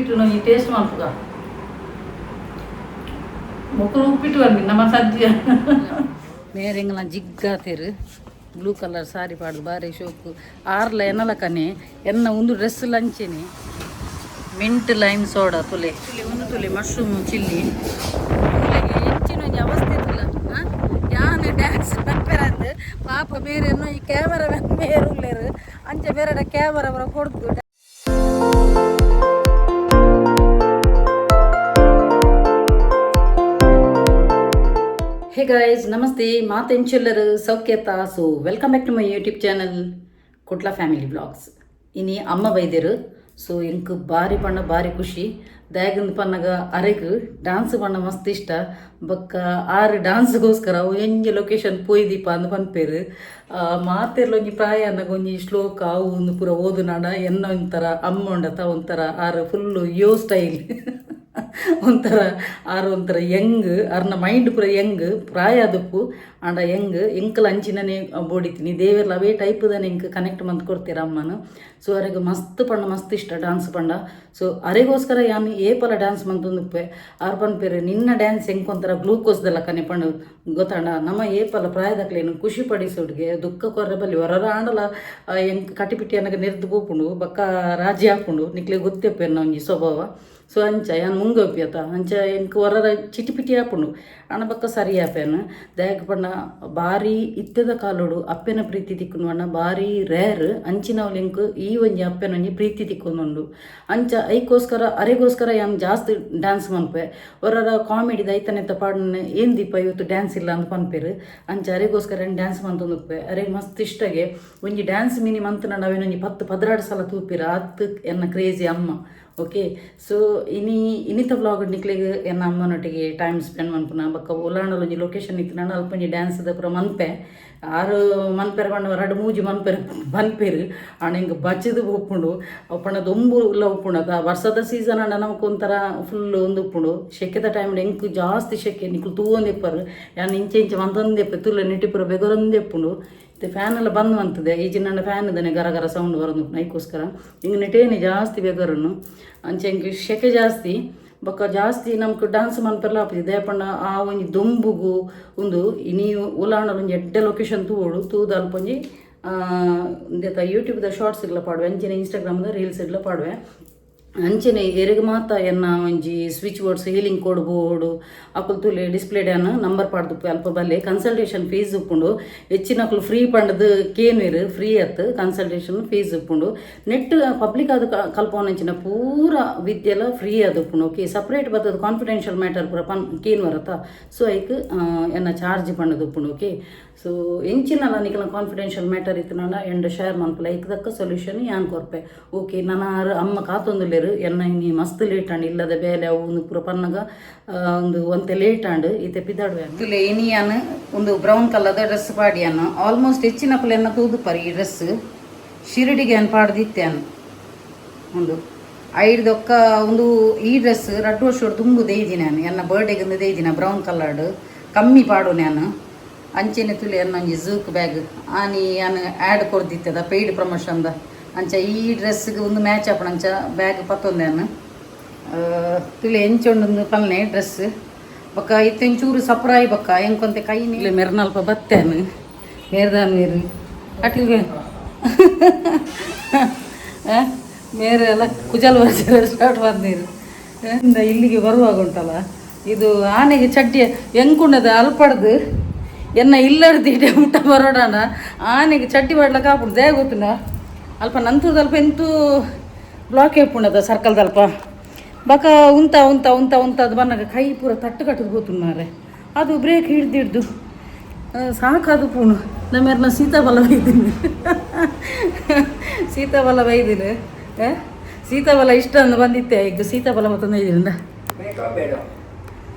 ಉಪ್ಪಿಟ್ಟು ಈ ಟೇಸ್ಟ್ ಮಲ್ಪುಗ ಮೊಕ್ಕಲು ಉಪ್ಪಿಟ್ಟು ಬನ್ನಿ ನಮ್ಮ ಸಜ್ಜ ಮೇರೆಂಗಲ ಜಿಗ್ಗಾತೇರು ಬ್ಲೂ ಕಲರ್ ಸಾರಿ ಪಾಡ್ದು ಬಾರಿ ಶೋಕು ಆರ್ಲ ಎನ್ನಲಕನೆ ಎನ್ನ ಒಂದು ಡ್ರೆಸ್ ಲಂಚೇನೆ. Mint lime soda ತುಲೆ ತುಲೆ ಒಂದು ತುಲೆ ಮಶ್ರೂಮ್ ಚಿಲ್ಲಿ ತುಲೆಗೆ ಹೆಚ್ಚಿನ ಒಂಜಿ ಅವಸ್ಥೆ ತುಲ. ಯಾನ್ ಡ್ಯಾನ್ಸ್ ಮನ್ಪೆರಂದು ಪಾಪ ಬೇರೆ ಈ ಕ್ಯಾಮರಾ ಮೇರು ಉಲ್ಲೇರು ಅಂಚ ಬೇರೆ ಕ್ಯಾಮರಾ ಬರ ಕೊಡ್ದು. ಹೇ ಗೈಸ್, ನಮಸ್ತೆ. ಮಾತೆಂಚೆಲ್ಲರು ಸೌಖ್ಯತಾ? So welcome back to my YouTube channel Kudla family blogs. ಇನಿ ಅಮ್ಮ ಬೈದೆರು. ಸೊ ಎಂಕ್ ಬಾರಿ ಪಣ್ಣ ಬಾರಿ ಖುಷಿ. ದಾಯಗಂದ್ ಪನ್ನಗ ಅರೆಗ್ ಡಾನ್ಸ್ ಪಣ್ಣ ಮಸ್ತ್ ಇಷ್ಟ. ಬೊಕ್ಕ ಆರು ಡಾನ್ಸ್ಗೋಸ್ಕರ ಒಂಜಿ ಲೊಕೇಶನ್ ಪೋಯ್ದೀಪ ಅಂದ್ ಪನ್ಪೇರು. ಮಾತೆರ್ಲ ಒಂಜಿ ಪ್ರಾಯ ಅನ್ನಗ ಒಂಜಿ ಶ್ಲೋಕ ಅವು ಒಂದು ಪೂರ ಓದುನಾಡ ಎನ್ನ ಒಂಥರ ಅಮ್ಮ ಉಂಡತ ಒಂಥರ ಆರು ಫುಲ್ಲು ಯೋ ಸ್ಟೈಲ್ ಒಂಥರ. ಆರು ಒಂಥರ ಯಂಗ್, ಅರ್ನ ಮೈಂಡ್ ಪೂರ ಯಂಗ್. ಪ್ರಾಯ ಅದಪ್ಪು ಆಂಡ ಯಂಗ್. ಎಂಕಲ್ ಅಂಚಿನನೇ ಬೋಡಿತೀನಿ. ದೇವೆರ್ಲ ಅವೇ ಟೈಪ್ ದಾನೆ ಎಂಕ್ ಕನೆಕ್ಟ್ ಮಂತ್ ಕೊಡ್ತೀರ ಅಮ್ಮನು. ಸೊ ಅರೆಗ್ ಮಸ್ತ್ ಪಂಡ ಮಸ್ತ್ ಇಷ್ಟ ಡಾನ್ಸ್ ಪಂಡ. ಸೊ ಅರೆಗೋಸ್ಕರ ಯಾನ್ ಏಪಲ ಡ್ಯಾನ್ಸ್ ಮಂತೊಂದುಪ್ಪೆ. ಆರ್ ಪನ್ಪೇರು, ನಿನ್ನ ಡ್ಯಾನ್ಸ್ ಎಂಕ್ ಒಂಥರ ಗ್ಲೂಕೋಸ್ ದಲಕನೆ ಪಂಡ. ಗೊತ್ತಾಂಡ? ನಮ್ಮ ಏಪಲ ಪ್ರಾಯದಕ್ಲೇನು ಖುಷಿ ಪಡಿಸೋಡ್ಗೆ ದುಃಖ ಕೊರ್ರೆ ಬಲ್ಲಿ. ಹೊರರ ಆಂಡಲ ಎಂಕ್ ಕಟಿಪಿಟಿ ಅನಗ ನೆರ್ದು ಪೋಪುಂಡು, ಬೊಕ್ಕ ರಾಜಿ ಆಪುಂಡು. ನಿಕ್ಲೆ ಗೊತ್ತೆಪ್ಪು ಎನ್ನ ಒಂಜಿ ಸ್ವಭಾವ. ಸೊ ಅಂಚ ಯಾನ್ ಮುಂಗೋಪಿಯತ ಅಂಚ ಎಂಕ್ ಹೊರರ ಚಿಟಿ ಪಿಟಿ ಆಪುಂಡು ಅಣ ಬೊಕ್ಕ ಸರಿ ಆಪೇನು. ದಾಯೆಗ್ ಪಂಡ ಬಾರಿ ಇತ್ತೆದ ಕಾಲೋಡು ಅಪ್ಪೆನ ಪ್ರೀತಿ ತಿಕ್ಕುನು ಪಂಡ ಬಾರಿ ರೇರ್. ಅಂಚಿನವ್ಲು ಎಂಕ್ ಈ ಒಂಜಿ ಅಪ್ಪೆನ ಒಂಜಿ ಪ್ರೀತಿ ತಿಕ್ಕೊಂದುಂಡು. ಅಂಚ ಐಕೋಸ್ಕರ ಅರೆಗೋಸ್ಕರ ಯಾನ್ ಜಾಸ್ತಿ ಡ್ಯಾನ್ಸ್ ಮನ್ಪೆ. ಹೊರರ ಕಾಮಿಡಿದ ಐತನೆತ್ತ ಪಾಡನೆ, ಏನ್ ದೀಪ ಇವತ್ತು ಡ್ಯಾನ್ಸ್ ಇಲ್ಲ ಅಂದ್ ಪನ್ಪೇರು. ಅಂಚ ಅರೆಗೋಸ್ಕರ ಯಾನ್ ಡ್ಯಾನ್ಸ್ ಮಂತೊಂದುಪ್ಪೆ. ಅರೆಗ್ ಮಸ್ತ್ ಇಷ್ಟಗೆ. ಒಂಜಿ ಡ್ಯಾನ್ಸ್ ಮಿನಿ ಮಂತ್ನಂಡ ಅವೇನೊಂಜಿ 10 12 ಸಲ ತೂಪಿರ. ಆತ್ ಎನ್ನ ಕ್ರೇಜಿ ಅಮ್ಮ. ಓಕೆ, ಸೊ ಇನಿ ಇನಿತ ವ್ಲಾಗ್ ನಿಕ್ಲೆಗ್ ಎನ್ನ ಅಮ್ಮನೊಟ್ಟಿಗೆ ಟೈಮ್ ಸ್ಪೆಂಡ್ ಮನ್ಪುನ. ಬೊಕ್ಕ ಉಲಾಂಡಲ ಒಂಜಿ ಲೊಕೇಶನ್ ಇತ್ತು, ನಾನು ಅಲ್ಪ ಒಂಜಿ ಡ್ಯಾನ್ಸ್ ಪೂರ ಮನ್ಪೆ. ಆರು ಮನ್ಪೆರೆ ಪಂಡ ರಡ್ಡ್ ಮೂಜಿ ಮನ್ಪೆರೆ ಪನ್ಪೇರು. ಆಂಡ ಇಂಕ್ ಬಚ್ಚಿದ್ ಪೋಪುಂಡು. ಅವು ಪಂಡ ದೊಂಬು ಉಲ್ಲ ಉಪ್ಪುಂಡು ಅತ. ವರ್ಷದ ಸೀಸನ್ ಆಂಡ ನಮಕ್ ಒಂಥರ ಫುಲ್ ಒಂದು ಉಪ್ಪುಂಡು. ಶೆಕೆದ ಟೈಮ್ ಎಂಕ್ ಜಾಸ್ತಿ ಶೆಕೆ. ನಿಕುಲು ತೂವೊಂದಿಪ್ಪರು, ಯಾನ್ ಇಂಚೆ ಇಂಚೆ ಮಂತೊಂದಿಪ್ಪೆ. ತುಲೆ ನಿಟ್ಟಿ ಪೂರ ಬೆಗರೊಂದಿಪ್ಪುಂಡು. ಇತ್ತೆ ಫ್ಯಾನ್ ಎಲ್ಲ ಬಂದ್ ಮಂತದೆ. ಈ ನನ್ನ ಫ್ಯಾನ್ ಇದ್ದಾನೆ ಗರ ಗರ ಸೌಂಡ್ ಬರೋದು. ಐಕೋಸ್ಕರ ಹಿಂಗೆ ನೆಟೇನೆ ಜಾಸ್ತಿ ಬೆಗರನ್ನು. ಅಂಚೆ ಎಂಕ್ ಶೆಕೆ ಜಾಸ್ತಿ. ಬೊಕ್ಕ ಜಾಸ್ತಿ ನಮ್ಗೆ ಡಾನ್ಸ್ ಮನ್ಪೆರ್ಲ ಆಪುಜಿ. ದಾಯೆ ಆ ಒಂಜಿ ದೊಂಬುಗು ಉಂದು. ಇನಿ ಉಲಾಂಡಲ ಒಂಜಿ ಎಡ್ಡೆ ಲೊಕೇಶನ್ ತೂವೊಡು. ತೂದು ಅಲ್ಪ ಒಂಜಿ ಇಂದೆತ ಯೂಟ್ಯೂಬ್ದ ಶಾರ್ಟ್ಸ್ ಇಗ್ಲ ಪಾಡುವೆ, ಅಂಚೆನೆ ಇನ್ಸ್ಟಾಗ್ರಾಮ್ದ ರೀಲ್ಸ್ ಇಗ್ಲ ಪಾಡುವೆ. ಅಂಚೆನೆ ಎರೆಗ್ ಮಾತ ಎನ್ನ ಒಂಜಿ switch boards healing code ಬೋಡು ಅಕುಲು ತೂಲೆ, ಡಿಸ್ಪ್ಲೇ ಡ್ಯಾನ್ ನಂಬರ್ ಪಾಡ್ದು. ಅಲ್ಪ ಬಲ್ಲೆ. ಕನ್ಸಲ್ಟೇಷನ್ ಫೀಸ್ ಉಪ್ಪುಂಡು. ಹೆಚ್ಚಿನಕುಲು ಫ್ರೀ ಪಂಡದು ಕೇನ್ವೆರ್. ಫ್ರೀ ಅತ್ತು, ಕನ್ಸಲ್ಟೇಷನ್ ಫೀಸ್ ಉಪ್ಪುಂಡು. ನೆಟ್ ಪಬ್ಲಿಕ್ ಆದ್ ಕಲ್ಪವನಂಚಿನ ಪೂರ ವಿದ್ಯೆಲ ಫ್ರೀ ಆದ್ ಉಪ್ಪುಂಡು. ಓಕೆ, ಸಪ್ರೇಟ್ ಬತ್ತದ ಕಾನ್ಫಿಡೆನ್ಷಿಯಲ್ ಮ್ಯಾಟರ್ ಪೂರ ಪನ್ ಕೇನ್ವರತ. ಸೊ ಐಕ್ ಎನ್ನ ಚಾರ್ಜ್ ಪಂಡದು ಉಪ್ಪುಂಡು. ಓಕೆ, ಸೊ ಎಂಚಿನಲ ನಿಕಲ ಕಾನ್ಫಿಡೆನ್ಷಿಯಲ್ ಮ್ಯಾಟರ್ ಇತ್ತುನಡ ಎಂಡ ಶೇರ್ ಮನ್ಪುಲ. ಐಕ್ ದಕ್ಕ ಸೊಲ್ಯೂಷನ್ ಯಾನ್ ಕೊರ್ಪೆ. ಓಕೆ, ನನ ಆರು ಅಮ್ಮ ಕಾತೊಂದುಲ್ಲೆರ್. ಎನ್ನ ಇನಿ ಮಸ್ತ್ ಲೇಟ್ ಆಂಡ್. ಇಲ್ಲದ ಬೇಲೆ ಅವು ಒಂದು ಪೂರ ಪನ್ನಗ ಒಂದು ಒಂತೆ ಲೇಟ್ ಆಂಡ್. ಇತ್ತೆ ಪಿದಾಡುವೆ. ತುಲೆ, ಇನಿ ಯಾನ್ ಒಂದು ಬ್ರೌನ್ ಕಲರ್ದ ಡ್ರೆಸ್ ಪಾಡಿಯಾನ. ಆಲ್ಮೋಸ್ಟ್ ಹೆಚ್ಚಿನಕುಲು ಎನ್ನ ತೂದುಪರ್. ಈ ಡ್ರೆಸ್ ಶಿರಡಿಗೆ ಯಾನ್ ಪಾಡ್ದಿತ್ತೆ. ಒಂದು ಐಡ್ದೊಕ್ಕ ಒಂದು ಈ ಡ್ರೆಸ್ ರಡ್ಡು ವರ್ಷ ದುಂಬು ದೇಯ್ದಿನ ನಾನು. ಎನ್ನ ಬರ್ಡೇಗೆ ಒಂದು ದೇಯ್ದಿನ. ಬ್ರೌನ್ ಕಲರ್ಡ್ ಕಮ್ಮಿ ಪಾಡು ನಾನು. ಅಂಚೆನೆ ತುಲೆ ಎನ್ನ ಒಂಜಿ ಝೂಕ್ ಬ್ಯಾಗ್. ಆನಿ ಯಾನ್ ಆ್ಯಡ್ ಕೊರ್ದಿತ್ತದ ಪೇಯ್ಡ್ ಪ್ರಮೋಷನ್ದ. ಅಂಚ ಈ ಡ್ರೆಸ್ಗೆ ಒಂದು ಮ್ಯಾಚ್ ಆಪಣ ಅಂಚ ಬ್ಯಾಗ್ ಪತ್ತೊಂದೆ ಯಾನ್. ತುಲೆ ಎಂಚೊಂಡು ಪಲ್ನೆ ಡ್ರೆಸ್. ಬೊಕ್ಕ ಇತ್ತೆ ಒಂಚೂರು ಸಪ್ರಾಯಿ. ಬೊಕ್ಕ ಎಂಕೊಂತೆ ಕೈ ಮೆರ್ನಲ್ಪ ಬತ್ತೇನು ಮೇರ್ದ ನೀರು ಅಟ್ಲಿಗೆ ಮೇರೆ ಎಲ್ಲ ಕುಜಲ್ ಸ್ಟಾರ್ಟ್ ಬಂದೀರು. ಇಂದ ಇಲ್ಲಿಗೆ ಬರುವಾಗ ಉಂಟಲ್ಲ, ಇದು ಆನೆಗೆ ಚಡ್ಡಿ ಎಂಕುಂಡದ ಅಲ್ಪಡ್ದು ಎನ್ನ ಇಲ್ಲಡ್ದು ಇಡೆ ಊಟ ಬರೋಡಣ. ಆನೆಗೆ ಚಡ್ಡಿ ಮಾಡ್ಲಕ್ಕೆ ಆಪುಂಡು they ಗೊತ್ತುಂಡ. ಅಲ್ಪ ನಂತರದಲ್ಪ ಎಂತೂ ಬ್ಲಾಕ್ ಏಪುಂಡದ ಸರ್ಕಲ್ದಲ್ಪ. ಬಕ ಉಂತ ಉಂತ ಉಂತ ಉಂತ ಅದು ಬನ್ನಾಗ ಕೈ ಪೂರ ತಟ್ಟು ಕಟ್ಟದು ಗೊತ್ತುಂಡು ಮಾರೆ. ಅದು ಬ್ರೇಕ್ ಹಿಡ್ದು ಹಿಡ್ದು ಸಾಕಾದು ಪೂಣು. ನಮ್ಮೆರ್ನ ಸೀತಾಫಲ ಬೈದಿನಿ, ಸೀತಾಫಲ ಬೈದಿನಿ. ಸೀತಾಫಲ ಇಷ್ಟ ಅಂದು ಬಂದಿತ್ತೆ. ಈಗ ಸೀತಾಫಲ ಮತ್ತೊಂದು ಇದ್ದೀನಿ. ಬೇಕೋ ಬೇಡ?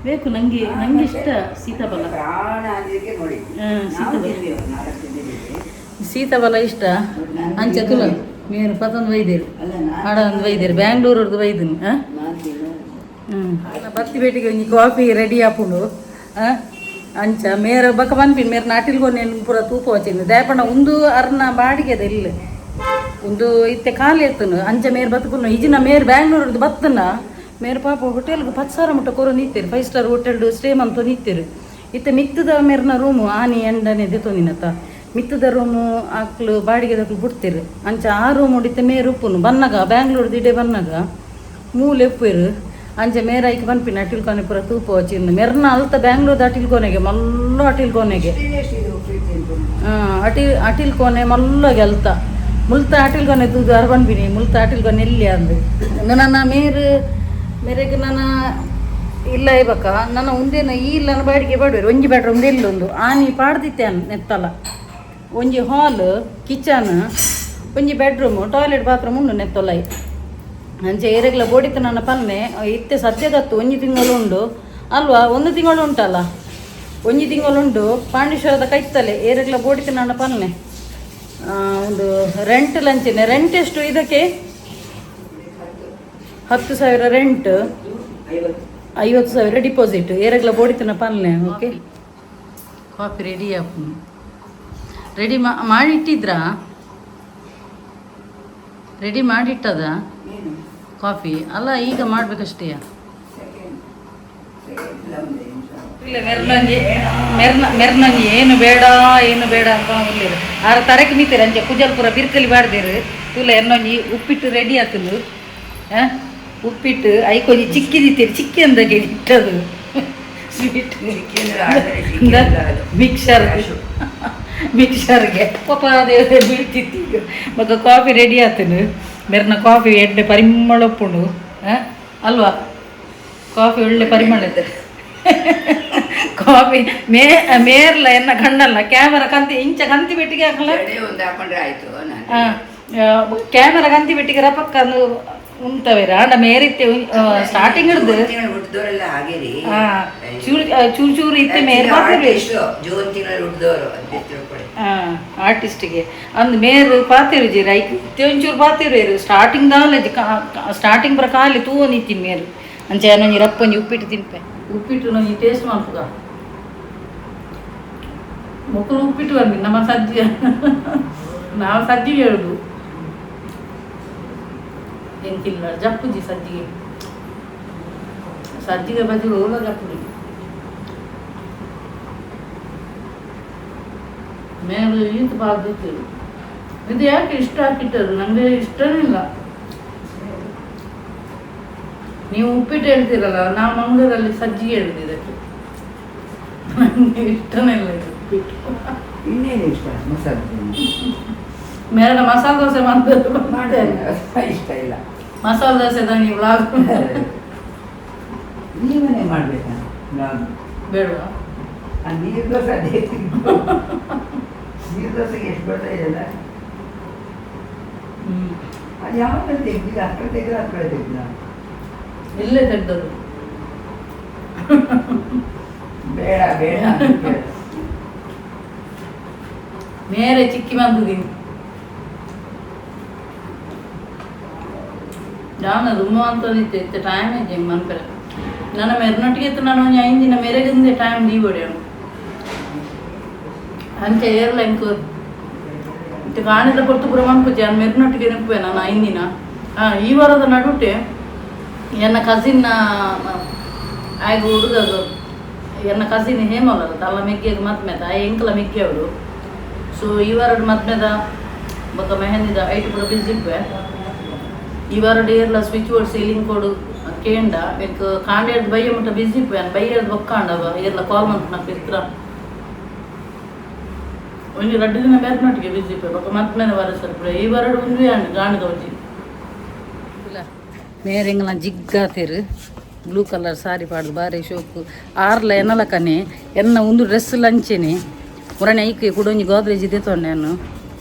ಬೇಕು ನಂಗೆ. ನಂಗೆ ಇಷ್ಟ ಸೀತಾಫಲ. ಪ್ರಾಣ ಅದಕ್ಕೆ ನೋಡಿ. ನಾವು ಸೀತಾಫಲ. ತಿಂದೀವಿ, ನಾಲ್ಕು ತಿಂದಿದ್ದೀವಿ. ಸೀತಾಫಲ ಇಷ್ಟ. ಅಂಚೆ ತುಲ ಮೇರು ಪತ್ತೊಂದು ಬೈದಿರು. ಅಲ್ಲ, ನಾನು ಆಡ ಒಂದು ಬೈದಿರು, ಬ್ಯಾಂಗ್ಳೂರ್ದು ಬೈದಿನಿ. ಹಾಂ. ನಾನು ತಿನ್ನು. ಹ್ಞೂ, ಬತ್ತಿ ಬೇಟಿಗೆ ಒಂಜಿ ಕಾಫಿ ರೆಡಿ ಆಪುಂಡು. ಅಂಚ ಮೇರ ಬೊಕ ಪನ್ಪಿನ ಮೇರ್ ನಾಟಿಲ್ಗೊನ್ನೇನು ಪೂರ ತೂಪ ವಚಿಂದು. ದಾಯೆಪಂಡ ಉಂದು ಅರ್ನ ಬಾಡಿಗೆದ ಇಲ್ಲ. ಒಂದು ಇತ್ತೆ ಖಾಲಿ ಎತ್ತನು ಅಂಚೆ ಮೇರ್ ಬತ್ತುಕುನು ಇಜಿನ ಮೇರ್ ಬ್ಯಾಂಗ್ಳೂರ್ದು ಬತ್ತನ ಮೇರ್ ಪಾಪ ಹೋಟೆಲ್ಗೆ 10,000 ಮುಟ್ಟ ಕೊರು ನಿತ್ತೇರು 5 ಸ್ಟಾರ್ ಹೋಟೆಲ್ ಸ್ಟೇ ಮಂತು ನಿತ್ತೇರು ಇತ್ತೆ ಮಿತ್ತದ ಮೇರ್ನ ರೂಮು ಆನಿ ಎಂಡನೆ ದೆತೊಂದಿನತ್ತ ಮಿತ್ತದ ರೂಮು ಆಕ್ಲು ಬಾಡಿಗೆ ದಕ್ಲು ಬಿಡ್ತೀರು ಅಂಚ ಆ ರೂಮ್ ಇತ್ತೆ ಮೇರ್ ಉಪ್ಪುನು ಬನ್ನಗ ಬ್ಯಾಂಗ್ಳೂರ್ದು ಇಡೆ ಬನ್ನಗ ಮೂಲೆ ಉಪ್ಪೇರು ಅಂಚೆ ಮೇರ ಐಕ್ ಪನ್ಪಿನ ಅಟಿಲ್ಕೊನೆ ಪೂರ ತೂಪ ಚಿನ್ನ ಮೆರ್ನ ಅಲ್ತ ಬ್ಯಾಂಗ್ಳೂರ್ದ ಅಟಿಲ್ಕೊನೆಗೆ ಮಲ್ಲ ಅಟಿಲ್ಕೊನೆಗೆ ಅಟಿಲ್ ಕೋನೆ ಮಲ್ಲಗೆ ಅಲ್ತ ಮುಲ್ತ ಅಟಿಲ್ಕೊನೆ ತೂದು ಅರ್ ಪನ್ಪಿನಿ ಮುಲ್ತ ಅಟಿಲ್ಕೊನೆ ಎಲ್ಲಿ ಅಂದು ನನ್ನ ಮೇರು ಮೇರೆಗೆ ನನ್ನ ಇಲ್ಲ ಇಬಕ ನನ್ನ ಉಂದೇನ ಈ ಇಲ್ಲ ಬಾಡಿಗೆ ಬಾಡುವೆರು ಒಂಜಿ ಬ್ಯಾಟ್ರ ಒಂದೇ ಇಲ್ಲೊಂದು ಆನಿ ಪಾಡ್ದಿತ್ತೆ ನೆತ್ತಲ ಒಂಜಿ ಹಾಲ್ ಕಿಚನ್ ಒಂಜಿ ಬೆಡ್ರೂಮು ಟಾಯ್ಲೆಟ್ ಬಾತ್ರೂಮ್ ಉಂಡು ನೆತ್ತೊಲೈ ಅಂಚೆ ಏರೆಗ್ಲ ಬೋಡಿತ್ತು ನನ್ನ ಪನ್ನೆ ಇತ್ತೆ ಸದ್ಯದತ್ತು ಒಂಜಿ ತಿಂಗಳು ಉಂಡು ಅಲ್ವಾ ಒಂದು ತಿಂಗಳು ಉಂಟಲ್ಲ ಒಂಜಿ ತಿಂಗಳುಂಡು ಪಾಂಡೇಶ್ವರದ ಕೈತಲೆ ಏರೆಗ್ಲ ಬೋಡಿತ್ತು ನನ್ನ ಪನ್ನೆ ಒಂದು ರೆಂಟ್ ಲಂಚಿನ ರೆಂಟ್ ಎಷ್ಟು ಇದಕ್ಕೆ 10,000 ರೆಂಟ್ 50,000 ಡಿಪಾಸಿಟ್ ಏರೆಗ್ಲ ಬೋಡಿತನ ಪನ್ನೆ ಓಕೆ ಕಾಫಿ ರೆಡಿ ಆಪು ರೆಡಿ ಮಾಡಿಟ್ಟಿದ್ರಾ ರೆಡಿ ಮಾಡಿಟ್ಟದ ಕಾಫಿ ಅಲ್ಲ ಈಗ ಮಾಡ್ಬೇಕಷ್ಟೇ ಇಲ್ಲ ಮೆರ್ನಂಜಿ ಮೆರ್ನ ಮೆರ್ನಂಜಿ ಏನು ಬೇಡ ಏನು ಬೇಡ ಅಂತ ಉಲ್ಲೇರು ಆರ ತರಕ್ಕೆ ನಿಂತೀರ ಅಂಚೆ ಕುಜಲ್ಪುರ ಬಿರ್ಕಲಿ ಬಾಡ್ದೇರು ತುಲ ಎನ್ನೊಂಜಿ ಉಪ್ಪಿಟ್ಟು ರೆಡಿ ಆತಲು ಉಪ್ಪಿಟ್ಟು ಐಕೊಂಜಿ ಚಿಕ್ಕಿದಿತ್ತೀರಿ ಚಿಕ್ಕಿ ಅಂದಾಗೆ ಇಟ್ಟದು ಸ್ವೀಟ್ ಮಿಕ್ಸರ್ ಮಿಕ್ಸರ್ಗೆ ಪಾಪ ಅದೇ ಬೀಳ್ತಿತ್ತು ಈಗ ಮಗ ಕಾಫಿ ರೆಡಿ ಆತನು ಮೆರ್ನ ಕಾಫಿ ಎಡ್ಡೆ ಪರಿಮಳ ಉಪ್ಪುಂಡು ಅಲ್ವಾ ಕಾಫಿ ಒಳ್ಳೆ ಪರಿಮಳ ಇದೆ ಕಾಫಿ ಮೇ ಮೇರ್ಲ ಎನ್ನ ಕಣ್ಣಲ್ಲ ಕ್ಯಾಮರಾ ಕಂತಿ ಇಂಚ ಕಂತಿ ಬೆಟ್ಟಿಗೆ ಹಾಕಲ್ಲ ಒಂದು ಹಾಕೊಂಡ್ರೆ ಆಯ್ತು ಕ್ಯಾಮರಾ ಕಂತಿ ಬೆಟ್ಟಿಗೆ ರಪಕ್ಕ ಉಂತವೇರ ಅಂಡ ಮೇರಿತ್ತೆ ಸ್ಟಾರ್ಟಿಂಗ್ ಹಿಡ್ದು ಹುಟ್ಟಿದವರೆಲ್ಲ ಹಾಗೆ ರೀ ಚೂರು ಚೂರು ಚೂರು ಇತ್ತೆ ಮೇರ್ ಪಾತ್ರೆ ಜೂನ್ ತಿಂಗಳಲ್ಲಿ ಹುಟ್ಟಿದವರು ಅಂತ ತಿಳ್ಕೊಳ್ಳಿ ಆರ್ಟಿಸ್ಟಿಗೆ ಅಂದ್ ಮೇರ್ ಪಾತಿರು ಜೀರ ಐಕ್ ಇತ್ತೆ ಒಂಚೂರು ಪಾತಿರು ಸ್ಟಾರ್ಟಿಂಗ್ ದಾಲಜಿ ಸ್ಟಾರ್ಟಿಂಗ್ ಬರ ಖಾಲಿ ತೂ ನಿಂತೀನಿ ಮೇರು ಅಂಚೆ ಒಂಜಿ ರಪ್ಪೊಂಜಿ ಉಪ್ಪಿಟ್ಟು ತಿನ್ಪೆ ಉಪ್ಪಿಟ್ಟು ನಂಜಿ ಟೇಸ್ಟ್ ಮಾಡ್ಪುಗ ಮೊಕ್ಕಳು ಉಪ್ಪಿಟ್ಟು ಬಂದಿ ನಮ್ಮ ಸಜ್ಜಿ ನಾವು ಸಜ್ಜಿಗೆ ಹೇಳುದು ಎಂತಿಲ್ಲ ಜಪ್ಪುಜಿ ಸಜ್ಜಿಗೆ ಸಜ್ಜಿಗೆ ಬಜ್ಜಿ ಓಲ ಜಪ್ಪುಜಿ ಮೇಲೆ ಈತ ಬಾರ್ದಿತ್ತು ಇದು ಯಾಕೆ ಇಷ್ಟ ಹಾಕಿಟ್ಟದು ನನಗೆ ಇಷ್ಟನೇ ಇಲ್ಲ ನೀವು ಉಪ್ಪಿಟ್ಟು ಹೇಳ್ತೀರಲ್ಲ ನಾವು ಮಂಗಳೂರಲ್ಲಿ ಸಜ್ಜಿಗೆ ಹೇಳುದು ಇದಕ್ಕೆ ನನಗೆ ಇಷ್ಟನೇ ಇಲ್ಲ ಇದು ಉಪ್ಪಿಟ್ಟು ಇನ್ನೇನು ಇಷ್ಟ ಮಸಾಲೆ ಮೇರೆ ಮಸಾಲೆ ದೋಸೆ ಮಾಡ್ತಾರೆ ಇಷ್ಟ ಇಲ್ಲ ಮಸಾಲೆ ದೋಸೆ ನೀವು ವ್ಲಾಗ್ ನೀವೇ ಮಾಡ್ಬೇಕಾ ಬ್ಲಾಗ್ ಬೇಡವಾ ಆ ನೀರು ದೋಸೆ ಅದೇ ನೀರು ದೋಸೆಗೆ ಎಷ್ಟು ಬರ್ತಾ ಇದೆಯಲ್ಲ ಅದು ಯಾವ ಕಡೆ ತೆಗ್ದಿಲ್ಲ ಆ ಕಡೆ ತೆಗೆದ ಆ ಕಡೆ ತೆಗ್ದ ಇಲ್ಲೇ ತೆಗ್ದದು ಬೇಡ ಬೇಡ ಅಂತ ಕೇಳು. ಮೇರೆ ಚಿಕ್ಕಿ ಬಂದಿದ್ದೀನಿ ನಾನು ತುಂಬ ಅಂತ ಇತ್ತು ಟೈಮ್ ಇದೆ ಮನ್ಪೆರೆ ನನ್ನ ಮೆರ್ನೊಟ್ಟಿಗೆ ಇತ್ತು ನಾನು ಒಂಜಿ 5 ದಿನ ಮೆರೆಗಿಂದೆ ಟೈಮ್ ದೀವಡೆನು ಅಂಚೆ ಏರ್ಲೈನ್ ಇತ್ತೆ ಕಾಣಿದ ಪೊರ್ತು ಪೂರ ಮನ್ಪುಜಿ ನಾನು ಮೆರ್ನೊಟ್ಟಿಗೆ ನೆನಪುವೆ ನಾನು 5 ದಿನ ಈ ವಾರದ ನಡುಟೆ ಎನ್ನ ಕಸಿನ್ನ ಆಗ ಹುಡುಗ ಎನ್ನ ಕಸಿನ್ ಹೇಮಲ್ಲ ತಲ್ಲ ಮೆಗ್ಗೆಗೆ ಮದ್ಮೆದ ಆ ಎಂಕಲ ಮೆಗ್ಗೆ ಅವಳು ಸೊ ಈ ವಾರದ ಮದ್ಮೆದ ಬೊಕ್ಕ ಮೆಹಂದಿದ ಐಟ್ ಪೂರ ಬಿಸಿ ಇಪ್ಪೆ ಈ ವಾರ ಏರ್ಲ ಸ್ವಿಚ್ ಬೋರ್ಡ್ ಸೀಲಿಂಗ್ ಕೋಡ್ ಕೇಂಡ ಎಂಕ್ ಕಾಂಡೇರ್ದು ಬಯ್ಯ ಮುಟ್ಟ ಬಿಸಿ ಇಪ್ಪೆ ಬಯ್ಯರ್ದು ಬೊಕ್ಕಾಂಡ ಏರ್ಲ ಕಾಲ್ ಮಂತ್ ಪಿತ್ರ ಒಂಜಿ ರಡ್ಡು ದಿನ ಬೇರ್ನೊಟ್ಟಿಗೆ ಬಿಸಿ ಇಪ್ಪೆ ಬೊಕ್ಕ ಮದ್ಮೆದ ವಾರ ಸರ್ ಈ ವಾರಡು ಒಂದುವೆ ಅಂಡ್ ಗಾಂಡ್ ಗೌಜಿ ಮೇರೆಂಗಲ ಜಿಗ್ಗಾತೇರು ಬ್ಲೂ ಕಲರ್ ಸಾರಿ ಪಾಡ್ದು ಬಾರಿ ಶೋಕು ಆರ್ಲ ಎನ್ನಲಕನೆ ಎನ್ನ ಒಂದು ಡ್ರೆಸ್ ಲಂಚೆನೆ ಪುರಾಣೆ ಐಕೆ ಕುಡೊಂಜಿ ಗೋದ್ರೇಜ್ ಇದೆ ತೊಂಡೆ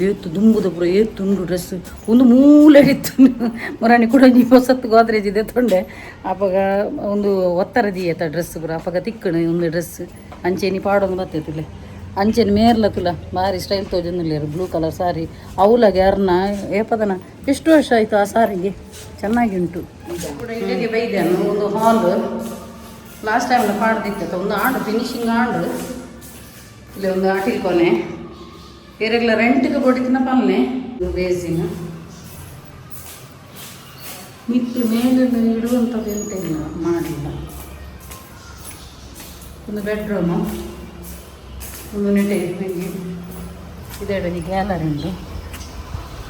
ಏತು ದುಂಬುದ ಪೂರ ಏತು ಉಂಡು ಡ್ರೆಸ್ ಒಂದು ಮೂಲೆ ಇತ್ತು ಮುರಾಣಿ ಕುಡೊಂಜಿ ಹೊಸತ್ತು ಗೋದ್ರೇಜ್ ಇದೆ ತೊಂಡೆ ಅಪಗ ಒಂದು ಒತ್ತರ ದೀಯತ ಡ್ರೆಸ್ ಪೂರ ಅಪಗ ತಿಕ್ಕಣು ಒಂದು ಡ್ರೆಸ್ ಅಂಚೆನಿ ಪಾಡೊಂದು ಬತ್ತೈತಿಲ್ಲ ಅಂಚೆನಿ ಮೇರ್ಲ ತುಲ ಭಾರಿ ಸ್ಟೈಲ್ ತೋಜೊಂದುಲ್ಲೇರು ಬ್ಲೂ ಕಲರ್ ಸಾರಿ ಅವಲಾಗೆ ಅರ್ನ ಏಪದನ ಎಷ್ಟು ವರ್ಷ ಆಯಿತು ಆ ಸಾರಿಗೆ ಚೆನ್ನಾಗಿ ಉಂಟು ಕೂಡ ಇಲ್ಲಿಗೆ ಬೈದೆನು ಒಂದು ಹಾಲ್ ಲಾಸ್ಟ್ ಟೈಮ್ ಪಾಡ್ದಿತ್ತು ಒಂದು ಆಂಡು ಫಿನಿಶಿಂಗ್ ಆಂಡು ಇಲ್ಲಿ ಒಂದು ಆಟಿಲ್ ಕೊನೆ ಬೇರೆಲ್ಲ ರೆಂಟ್ಗೆ ಕೊಟ್ಟಿತ್ತಿನ ಪಲ್ನೆ ಬೇಸಿನ ಮಿತ್ತು ಮೇಲೆ ಇಡುವಂಥದ್ದು ಎಂತ ಇಲ್ಲ, ಮಾಡಲಿಲ್ಲ. ಒಂದು ಬೆಡ್ರೂಮು, ಒಂದು ನೆಟೆ ಇದೆರಡು ಒಂಜಿ ಗ್ಯಾಲರಿ ಉಂಟು.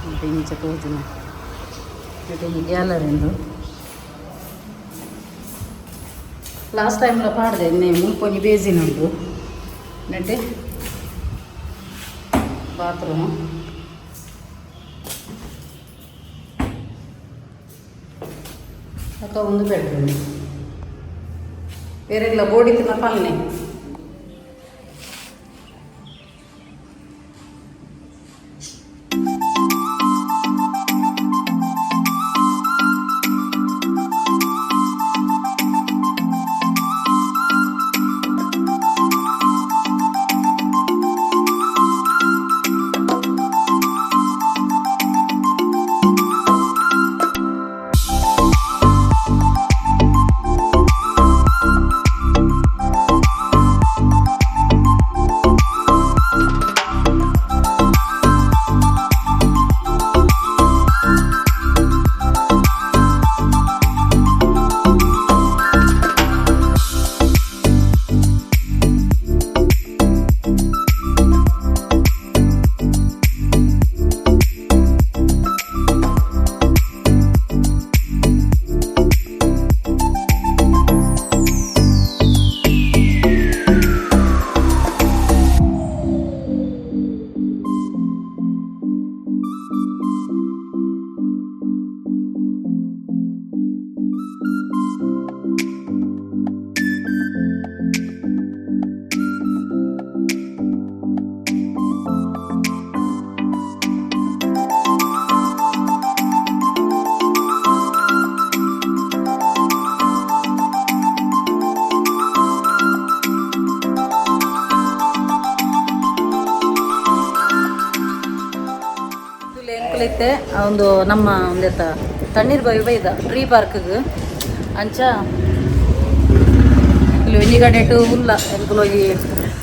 ಮತ್ತೆ ಇಂಚ ತೋಜುನ ಒಂಜಿ ಗ್ಯಾಲರಿ ಉಂಟು. ಲಾಸ್ಟ್ ಟೈಮ್ಲ ಪಾಡ್ದೆ ಇನ್ನೆ ಮುಲ್ಪ ಒಂಜಿ ಬೇಸಿನ್ ಉಂಟು. ನೆಟೆ ಬಾತ್ರೂಮು. ಅಕ್ಕ ಒಂದು ಬೆಡ್ರೂಮ್. ಬೇರೆಲ್ಲ ಬೋಡಿತ್ತಿನ ಪಲ್ನೆ. ಎಂಕುಲೈತೆ ಒಂದು ನಮ್ಮ ಒಂದೆತ್ತ ತಣ್ಣೀರ್ ಬಾವಿ ಬೈದ ಟ್ರೀ ಪಾರ್ಕ್ಗೆ. ಅಂಚ ಇಲ್ಲಿ ಒಂಜಿ ಗಂಟೆ ಉಲ್ಲ ಎಂಕುಲು ಹೋಗಿ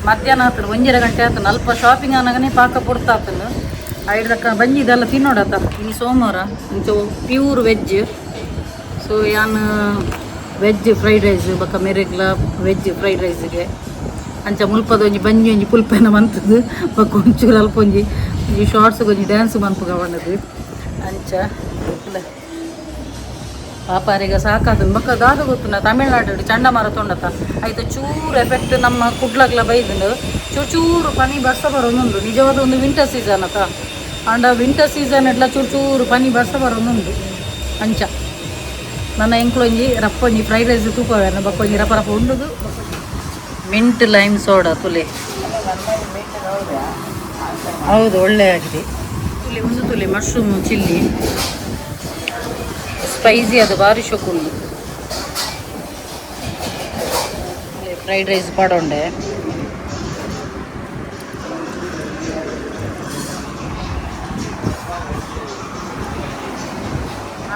ಮಧ್ಯಾಹ್ನ ಆತನು, 1.5 ಗಂಟೆ ಆತನು. ಅಲ್ಪ ಶಾಪಿಂಗ್ ಆನಾಗನೇ ಪಾಕ ಪೊರ್ತಾತನು. ಐಡ್ದಕ್ಕ ಬಂಜಿ ಇದೆಲ್ಲ ತಿನ್ನೋಡತ. ಇನಿ ಸೋಮವಾರ, ಇಂಚ pure veg. So ಯಾನ್ veg fried rice ಬೊಕ್ಕ ಮೆರೆಗ್ಲ ವೆಜ್ ಫ್ರೈಡ್ ರೈಸ್ಗೆ. ಅಂಚ ಮುಲ್ಪದ ಒಂಜಿ ಬಂಜಿ ಒಂಜಿ ಪುಲ್ಪೆನ ಮಂತದ್ದು. ಬೊಕ್ಕ ಒಂಚೂರು ಅಲ್ಪ ಒಂಜಿ ಈ ಶಾರ್ಟ್ಸ್ ಒಂಜಿ ಡ್ಯಾನ್ಸ್ ಮನ್ಪುಗ ಪಂಡದು. ಅಂಚ ಪಾಪಾರಿಗ ಸಾಕಾತನ. ಬೊಕ್ಕ ದಾದ ಗೊತ್ತುನ, ತಮಿಳ್ನಾಡು ಚಂಡಮಾರುತ ತೊಂಡತ, ಐತ ಚೂರು ಎಫೆಕ್ಟ್ ನಮ್ಮ ಕುಡ್ಲಗ್ಲ ಬೈದುಂಡು. ಚೂರು ಚೂರು ಪನಿ ಬರ್ಸ ಬರೋದುಂಡು. ನಿಜವಾದ ಒಂದು ವಿಂಟರ್ ಸೀಸನ್ ಅತ. ಆಂಡ ವಿಂಟರ್ ಸೀಸನ್ ಎಡ್ಲ ಚೂರು ಚೂರು ಪನಿ ಬರ್ಸ ಬರೋದುಂಡು. ಅಂಚ ನನ್ನ ಎಂಕ್ಲೊಂಜಿ ರಪ್ಪೊಂಜಿ ಫ್ರೈಡ್ ರೈಸ್ ತೂಪವೇನ. ಬೊಕ್ಕ ಒಂಜಿ ರಪ ರಪ ಉಂಡುದು. Mint lime soda ತುಲೆ. ಹೌದು, ಒಳ್ಳೆ ಆಗಿದೆ. ತುಲೆ ಒಂದು ತುಲೆ mushroom chilli spicy, ಅದು ಭಾರಿ ಶೋಕುಂಡು. Fried rice ಪಾಡೊಂಡೆ.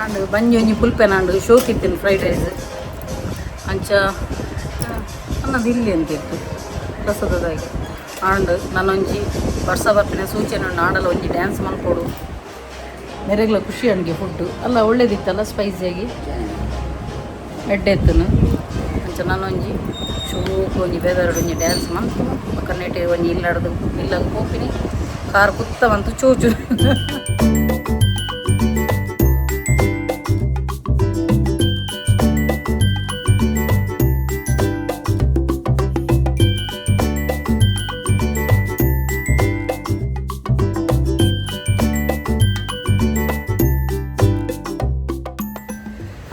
ಆಂಡ್ ಬಂಜಿ ಒಂಜಿ ಪುಲ್ಪೆನಾಂಡ್ ಶೋಕಿತ್ತಿನ ಫ್ರೈಡ್ ರೈಸ್. ಅಂಚ ಅನ್ನದು ಇಲ್ಲಿ ಅಂತ ಇತ್ತು ಪ್ರಸಾದದಾಗಿ. ಆಂಡ್ ನಾನೊಂಜಿ ವರ್ಷ ಬರ್ಪಿನ ಸೂಚನೆ ಉಂಡು. ಆಂಡಲ ಒಂಜಿ ಡ್ಯಾನ್ಸ್ ಮಲ್ಕೊಡು. ಮೆರೆಗ್ಲ ಖುಷಿ ಅಣ್ಗೆ. ಫುಡ್ಡು ಅಲ್ಲ ಒಳ್ಳೇದಿತ್ತಲ್ಲ, ಸ್ಪೈಸಿಯಾಗಿ ಎಡ್ಡೆ ಎತ್ತನು. ಅಂಚ ನಾನೊಂಜಿ ಶೋಕು ಒಂಜಿ ಬೇದಾರಡು ಒಂಜಿ ಡ್ಯಾನ್ಸ್ ಮಂತು. ಬೊಕ್ಕ ನೆಟೆ ಒಂಜಿ ಇಲ್ಲಡ್ದು ಇಲ್ಲಗ ಪೋಪಿನಿ. ಕಾರ್ ಕುತ್ತ ಬಂತು ಚೋಚು.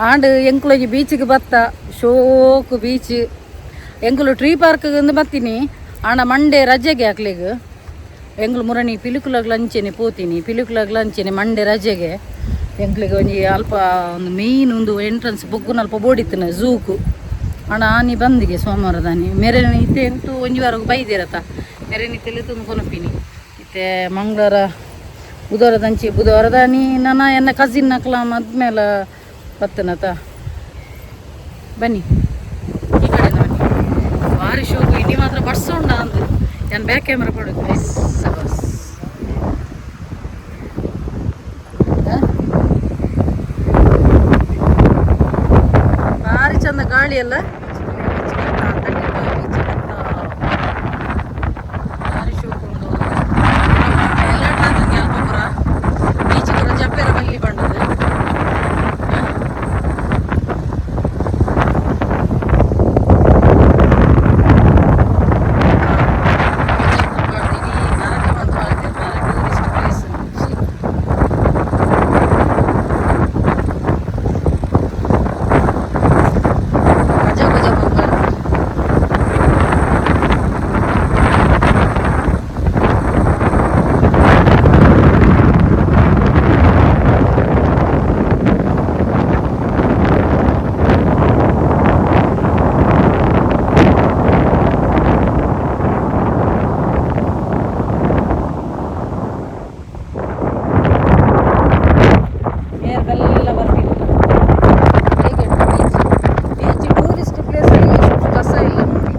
ಆಂಡ್ ಎಂಕುಲೊಂಜಿ ಬೀಚಿಗೆ ಬತ್ತ. ಶೋಕು ಬೀಚ್. ಎಂಕುಲು ಟ್ರೀ ಪಾರ್ಕ್ ಅಂದು ಬತ್ತೀನಿ. ಆಂಡ ಮಂಡೆ ರಜೆಗೆ ಅಕ್ಲೆಗ್. ಎಂಕುಲು ಮುರಣಿ ಪಿಲುಕುಲಗ್ಲ ಅಂಚೆನೆ ಪೋತೀನಿ, ಪಿಲುಕುಲಗ್ಲ ಅಂಚೆನೆ. ಮಂಡೆ ರಜೆಗೆ ಎಂಕ್ಲೆಗ್ ಒಂಜಿ ಅಲ್ಪ ಒಂದು ಮೇಯ್ನ್ ಒಂದು ಎಂಟ್ರೆನ್ಸ್ ಬೊಗ್ಗುನ ಅಲ್ಪ ಬೋಡಿತ್ತಿನ ಝೂಕು. ಆಂಡ ಆನಿ ಬಂದಿಗೆ ಸೋಮವಾರದಾನಿ. ಮೇರೆ ಇತ್ತೆ ಎಂತು ಒಂಜಿ ವಾರಗ್ ಬೈದಿರತ್ತ. ಮೇರೆ ಇತ್ತೆಲ್ಲ ತುಂಬ ಕೊನಪಿನಿ. ಇತ್ತೆ ಮಂಗಳವಾರ ಬುಧವಾರದಂಚಿ ಬುಧವಾರದಾನಿ ನನ್ನ ಎನ್ನ ಕಸಿನ್ ನಕ್ಲ ಮದ್ಮೇಲೆ ಬತ್ತನತ. ಬನ್ನಿ, ಈ ಕಡೆ ಬನ್ನಿ. ಭಾರಿ ಶೋಕು. ಇಲ್ಲಿ ಮಾತ್ರ ಬರ್ಸ ಉಂಡ ಅಂದು ನಾನು ಬ್ಯಾಕ್ ಕ್ಯಾಮ್ರಾ ಪಡೋದು. ಬಸ್ ಬಸ್ ಗಾಳಿ ಅಲ್ಲ ಬೀಚ್ ಪೂರ ಜಪ್ಪೆರ ಬಲ್ಲಿ ಬಂಡದು. Tourist place. ಮಜಾ ಮಜಾ ಬಂಗಾರ. ಮೇರ್ದಲ್ಲೆಲ್ಲ ಬರ್ತಿತ್ತು. ಹೇಗೆ ಬೀಚ್ ಬೀಚ್ ಟೂರಿಸ್ಟ್ ಪ್ಲೇಸಲ್ಲಿ ಎಷ್ಟು ಕಸ ಇಲ್ಲ ನೋಡಿ.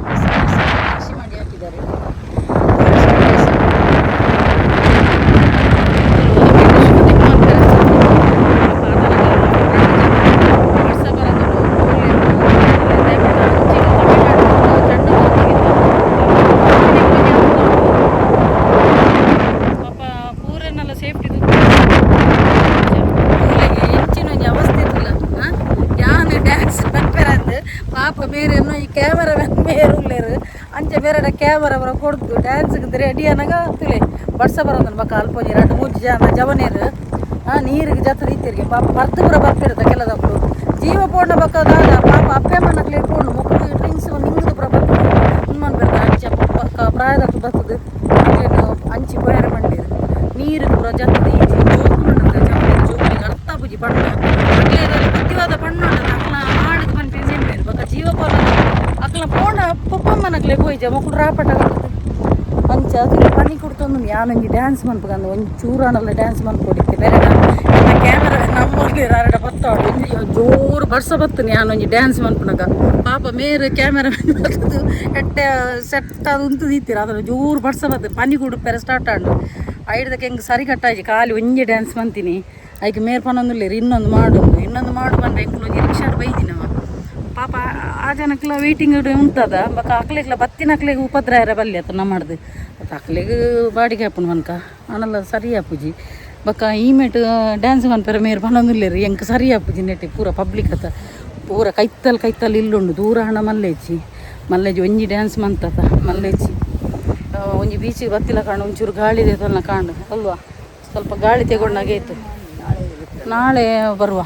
ಕಸ ಕಸ ರಾಶಿ ಮಾಡಿ ಹಾಕಿದ್ದಾರೆ. Tourist place. ಪಾಪ ಪೂರನ್ನೆಲ್ಲ ಸೇಫ್ಟಿ ಎಂಚಿನ ಒಂಜಿ ಅವಸ್ಥೆ ಇತ್ತಲ್ಲ. ಯಾನ್ ಡ್ಯಾನ್ಸ್ ಬರ್ಪೆರಂದು ಪಾಪ ಬೇರೆ ಈ ಕ್ಯಾಮರಾ ಬೇರೆ ಉಲ್ಲೇರು. ಅಂಚೆ ಬೇರೆ ಕ್ಯಾಮರಾ ಬರ ಕೊಡ್ದು ಡ್ಯಾನ್ಸ್ ರೆಡಿ ಅನ್ನಾಗ ತುಲೆ ಬಡ್ಸ ಬರೋದನ್ನ ಬಕ್ಕ ಅಲ್ಪ ಒಂಜಿ ರಡ್ಡ್ ಮೂಜಿ ಜನ ಜವನೇರು ನೀರಿಗೆ ಜತ್ತ ದೀತಿರಿಗೆ. ಪಾಪ ಬರ್ದು ಪೂರ ಬರ್ತಿರುತ್ತೆ ಕೆಲದಕ್ಕಲು. ಜೀವ ಪೋಂಡ ಬಕ್ಕ ದಾದ ಪಾಪ ಅಪ್ಪೆ ಅಮ್ಮನಕ್ಲೆ ಪೋಂಡು ಮೊಕ್ಕಳು ಡ್ರಿಂಕ್ಸ್ ನಿಂಗದು ಪೂರ ಬರ್ತದೆ ಉನ್ಮನ್ ಬರ್ತದೆ. ಅಂಚೆ ಬಕ್ಕ ಪ್ರಾಯದಕ್ಕಲು ಬರ್ತದೆ. ಅಕ್ಲೇನು ಅಂಚಿ ಪೋಯರ ಬಂಡೀರು ನೀರು ಪೂರ ಜತ್ತದ ಈಜಿ ಜೋಕುಲು ಉಂಡತ್ತ ಜವನೇರು. ಜೋಕುಲಿಗೆ ಅರ್ಥ ಪೂಜಿ ಬಣ್ಣ ಅಕ್ಲೇದಲ್ಲಿ ಬುದ್ಧಿವಾದ ಬಣ್ಣ ಉಂಡತ್ತ. ಅಕ್ಲ ಆಡದ್ ಪನ್ಪಿ ಸೇಂಬೇರು ಬೊಕ್ಕ ಜೀವ ಪೋಲ ಅಕ್ಲ ಪೋಂಡ ಪೊಪ್ಪಮ್ಮನಕ್ಲೆ ಪೋಯಿಜ ಮೊಕುಲು ರಾಪಟ. ಅಂಚ ಅದು ಪನಿ ಕೊಡ್ತೊಂದು ಯಾನೊಂಜಿ ಡ್ಯಾನ್ಸ್ ಮನ್ಪುಗಂದು ಒಂಜಿ ಚೂರಾನಲ್ಲ ಡ್ಯಾನ್ಸ್ ಮನ್ಪೊಡಿತ್ತೆ. ಬೇರೆ ನನ್ನ ಕ್ಯಾಮರಾ ನಮ್ಮಲ್ಲಿ ಅರಡ ಬತ್ತಾಡು. ಒಂಜಿ ಜೋರು ಬರ್ಸ ಬತ್ತನೆ ಯಾನೊಂಜಿ ಡ್ಯಾನ್ಸ್ ಮನ್ಪುನಗ. ಪಾಪ ಮೇರೆ ಕ್ಯಾಮರಾ ಬರ್ತದೆ ಎಟ್ಟೆ ಸೆಟ್ ಅದು ಉಂತು ದೀತೀರ. ಅದರ ಜೋರು ಬರ್ಸ ಬರ್ತದೆ. ಪನಿ ಕುಡುಪೆರೆ ಸ್ಟಾರ್ಟ್ ಆಂಡು. ಐಡ್ದಕ್ಕೆ ಹೆಂಗೆ ಸರಿ ಕಟ್ಟಾಜಿ ಖಾಲಿ ಒಂಜಿ ಡ್ಯಾನ್ಸ್ ಮಂತೀನಿ. ಐಕ್ ಮೇರ್ ಪನೊಂದುಲ್ಲೇರು ಇನ್ನೊಂದು ಮಾಡು ಇನ್ನೊಂದು ಮಾಡು ಬಂದ್ರೆ ಎಂಕುಲು ಒಂಜಿ ರಿಕ್ಷಾಡ್ ಬೈದಿನವ. ಪಾಪ ಆ ಜನಕ್ಲ ವೇಟಿಂಗ್ ಉಂಟದ. ಬೊಕ ಅಕ್ಲೆಗ್ಲ ಬತ್ತಿನ ಅಕ್ಲೆಗ್ ಉಪದ್ರ ಇರ ಬಲ್ಲಿ ಅತ್ತ ನಮ್ಮಡ್ದು ಅತ್ತ ಅಕ್ಲೆಗ್ ಬಾಡಿಗೆ ಆಪುಂಡು ಮನ್ಕ ಆನಲ್ಲ ಸರಿ ಆಪುಜಿ. ಬೊಕ ಈ ಮೇಟ್ ಡ್ಯಾನ್ಸ್ ಮನ್ಪೆರೆ ಮೇರ್ ಪನೊಂದುಲ್ಲೆರ್. ಎಂಕ್ ಸರಿ ಆಪುಜಿ ನೆಟ್ಟಿ ಪೂರ ಪಬ್ಲಿಕ್ ಅತ್ತ ಪೂರ ಕೈತಲ್ ಕೈತಲ್ ಇಲ್ಲುಂಡು. ದೂರ ಹಣ ಮಲ್ಲೇಚಿ ಮಲ್ಲೇಜಿ ಒಂಜಿ ಡ್ಯಾನ್ಸ್ ಮಂತತ ಮಲ್ಲೇಚಿ. ಒಂಜಿ ಬೀಚಿಗೆ ಬತ್ತಿಲ್ಲ ಕಾಣು. ಒಂಚೂರು ಗಾಳಿ ದೇತಲ್ಲ ಕಾಣು ಅಲ್ವಾ? ಸ್ವಲ್ಪ ಗಾಳಿ ತೆಗೊಂಡಾಗೆ ಇತ್ತು. ನಾಳೆ ಬರುವ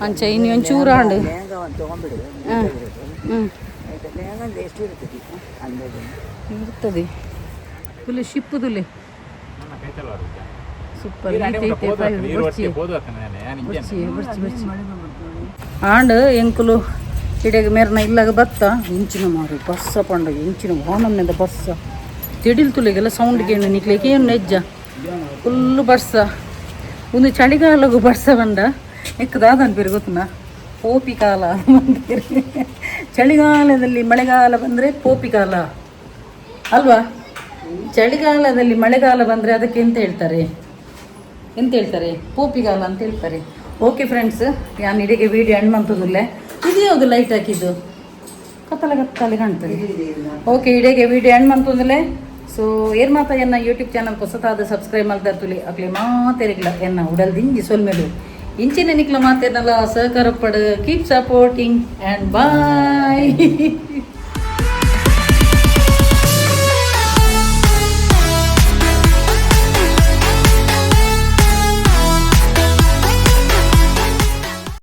ಅಂಚೆ ಇನ್ನು ಒಂಚೂರು ಆಂಡು. ಲೆಹಂಗಾ ಒಂದು ತೊಗೊಂಡ್ಬಿಡು. ಹ್ಞೂ. ಆಯ್ತಾ? ಲೆಹಂಗಾ ಅಂದ್ರೆ ಎಷ್ಟು ಇರ್ತದೆ ಅಂದಾಜು? ಇರ್ತದೆ. Full ಶಿಪ್ಪುದುಲೆ super. ಬೊರ್ಚಿ ಬೊರ್ಚಿ ಬೊರ್ಚಿ ಆಂಡ್ ಎಂಕುಲು ಇಡೆಗ್ ಮೇರ್ನ ಇಲ್ಲಾಗ ಬತ್ತ ಇಂಚಿನ ಮಾರು ಬಸ್ಸ ಪಂಡ ಇಂಚಿನ ವಾನಮ್ನೆದ ಬಸ್ಸ ತಿಡಿಲ್ ತುಲೆಗೆಲ್ಲ ಸೌಂಡ್ ಗೇಣು ನಿಕ್ಲೆಗೆ ಏನು ನೆಜ್ಜ ಫುಲ್ಲು ಬರ್ಸ. ಒಂದು ಚಳಿಗಾಲಗು ಬರ್ಸ ಬಂಡ ಎಕ್ ದಾದನ್ ಪೇರು ಗೊತ್ತುನಾ? ಪೋಪಿ ಕಾಲ ಬಂದಿರಿ. ಚಳಿಗಾಲದಲ್ಲಿ ಮಳೆಗಾಲ ಬಂದರೆ ಪೋಪಿ ಕಾಲ ಅಲ್ವಾ? ಚಳಿಗಾಲದಲ್ಲಿ ಮಳೆಗಾಲ ಬಂದರೆ ಅದಕ್ಕೆ ಎಂತ ಹೇಳ್ತಾರೆ? ಎಂತ ಹೇಳ್ತಾರೆ? ಪೋಪಿಗಾಲ ಅಂತ ಹೇಳ್ತಾರೆ. ಓಕೆ ಫ್ರೆಂಡ್ಸ್, ನಾನು ಇಡೀ ವಿಡಿಯೋ ಎಂಡ್ ಮಂತದಿಲ್ಲ. ಇದು ಯಾವುದು ಲೈಟ್ ಹಾಕಿದ್ದು? ಕತ್ತಲೆ ಕತ್ತಲೆ ಕಾಣ್ತದೆ. ಓಕೆ, ಇಡೀ ವಿಡಿಯೋ ಎಂಡ್ ಮಂತಂದಲೇ. ಸೊ ಏರ್ ಮಾತ ಎನ್ನ ಯೂಟ್ಯೂಬ್ ಚಾನಲ್ ಹೊಸತಾದ ಸಬ್ಸ್ಕ್ರೈಬ್ ಮಾಡ್ತಾ ತುಲಿ ಅಕ್ಲೆ ಮಾತೇರಿಗ್ಲ ಎನ್ನ ಉಡಲ್ ದಿಂಜಿ ಸೊಲ್ಮೆಲು. ಇಂಚಿನ ನಿಕ್ಲ ಮಾತೇನಲ್ಲ ಸಹಕಾರ ಪಡು. Keep supporting and boy.